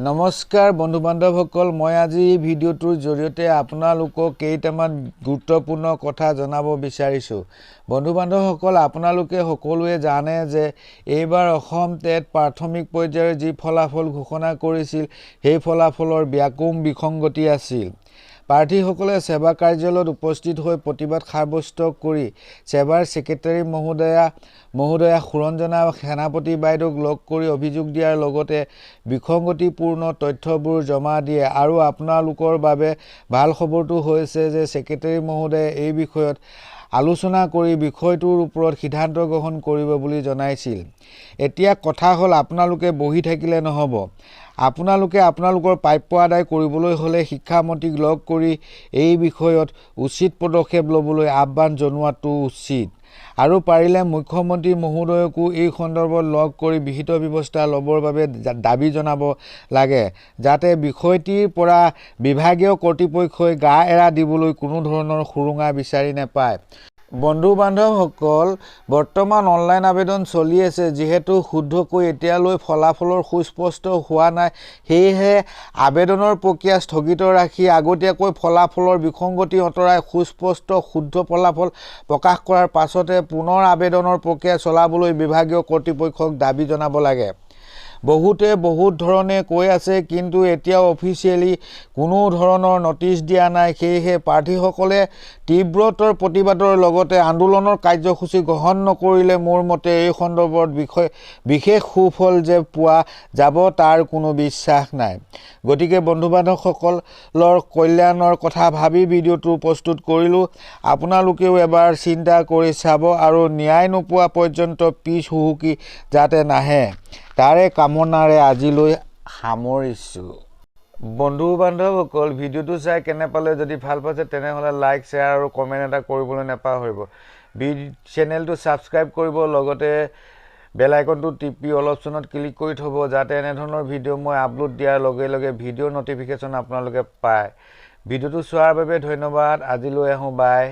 নমস্কাৰ বন্ধু বান্ধৱসকল, মই আজি এই ভিডিঅ'টোৰ জৰিয়তে আপোনালোকক কেইটামান গুৰুত্বপূৰ্ণ কথা জনাব বিচাৰিছোঁ। বন্ধু বান্ধৱসকল, আপোনালোকে সকলোৱে জানে যে এইবাৰ অসম টেট প্ৰাথমিক পৰ্যায়ৰ যি ফলাফল ঘোষণা কৰিছিল, সেই ফলাফলৰ ব্যাকুম বিসংগতি আছিল। প্ৰাৰ্থীসকলে সেৱা কাৰ্যালয়ত উপস্থিত হৈ প্ৰতিবাদ সাব্যস্ত কৰি সেৱাৰ ছেক্ৰেটাৰী মহোদয়া সুৰঞ্জনা সেনাপতি বাইদেউক লগ কৰি অভিযোগ দিয়াৰ লগতে বিসংগতিপূৰ্ণ তথ্যবোৰ জমা দিয়ে। আৰু আপোনালোকৰ বাবে ভাল খবৰটো হৈছে যে ছেক্ৰেটাৰী মহোদয়ে এই বিষয়ত আলোচনা কৰি বিষয়টোৰ ওপৰত সিদ্ধান্ত গ্ৰহণ কৰিব বুলি জনাইছিল। এতিয়া কথা হ'ল, আপোনালোকে বহি থাকিলে নহ'ব। আপোনালোকে আপোনালোকৰ প্ৰাপ্য আদায় কৰিবলৈ হ'লে শিক্ষামন্ত্ৰীক লগ কৰি এই বিষয়ত উচিত পদক্ষেপ ল'বলৈ আহ্বান জনোৱাটো উচিত। আৰু পাৰিলে মুখ্যমন্ত্ৰী মহোদয়কো এই সন্দৰ্ভত লগ কৰি বিহিত ব্যৱস্থা ল'বৰ বাবে দাবী জনাব লাগে, যাতে বিষয়টিৰ পৰা বিভাগীয় কৰ্তৃপক্ষই গা এৰা দিবলৈ কোনো ধৰণৰ সুৰুঙা বিচাৰি নাপায়। বন্ধু বান্ধৱসকল, বৰ্তমান অনলাইন আবেদন চলি আছে। যিহেতু শুদ্ধকৈ এতিয়ালৈ ফলাফলৰ সুস্পষ্ট হোৱা নাই, সেয়েহে আবেদনৰ প্ৰক্ৰিয়া স্থগিত ৰাখি আগতীয়াকৈ ফলাফলৰ বিসংগতি আঁতৰাই সুস্পষ্ট শুদ্ধ ফলাফল প্ৰকাশ কৰাৰ পাছতে পুনৰ আবেদনৰ প্ৰক্ৰিয়া চলাবলৈ বিভাগীয় কৰ্তৃপক্ষক দাবী জনাব লাগে। বহুতে বহুত ধৰণে কৈ আছে, কিন্তু এতিয়াও অফিচিয়েলি কোনো ধৰণৰ নটিচ দিয়া নাই। সেয়েহে প্ৰাৰ্থীসকলে তীব্ৰতৰ প্ৰতিবাদৰ লগতে আন্দোলনৰ কাৰ্যসূচী গ্ৰহণ নকৰিলে মোৰ মতে এই সন্দৰ্ভত বিশেষ সুফল যে পোৱা যাব তাৰ কোনো বিশ্বাস নাই। গতিকে বন্ধু বান্ধৱসকলৰ কল্যাণৰ কথা ভাবি ভিডিঅ'টো প্ৰস্তুত কৰিলোঁ। আপোনালোকেও এবাৰ চিন্তা কৰি চাব আৰু ন্যায় নোপোৱা পৰ্যন্ত পিছ হুহুকি যাতে নাহে তাৰে কামনাৰে আজিলৈ সামৰিছোঁ। বন্ধু বান্ধৱসকল, ভিডিঅ'টো চাই কেনে পালে? যদি ভাল পাইছে তেনেহ'লে লাইক, শ্বেয়াৰ আৰু কমেণ্ট এটা কৰিবলৈ নাপাহৰিব। চেনেলটো ছাবস্ক্ৰাইব কৰিব, লগতে বেল আইকনটো টিপি অল অপশ্যনত ক্লিক কৰি থ'ব, যাতে এনেধৰণৰ ভিডিঅ' মই আপলোড দিয়াৰ লগে লগে ভিডিঅ' ন'টিফিকেশ্যন আপোনালোকে পায়। ভিডিঅ'টো চোৱাৰ বাবে ধন্যবাদ। আজিলৈ আহোঁ, বাই।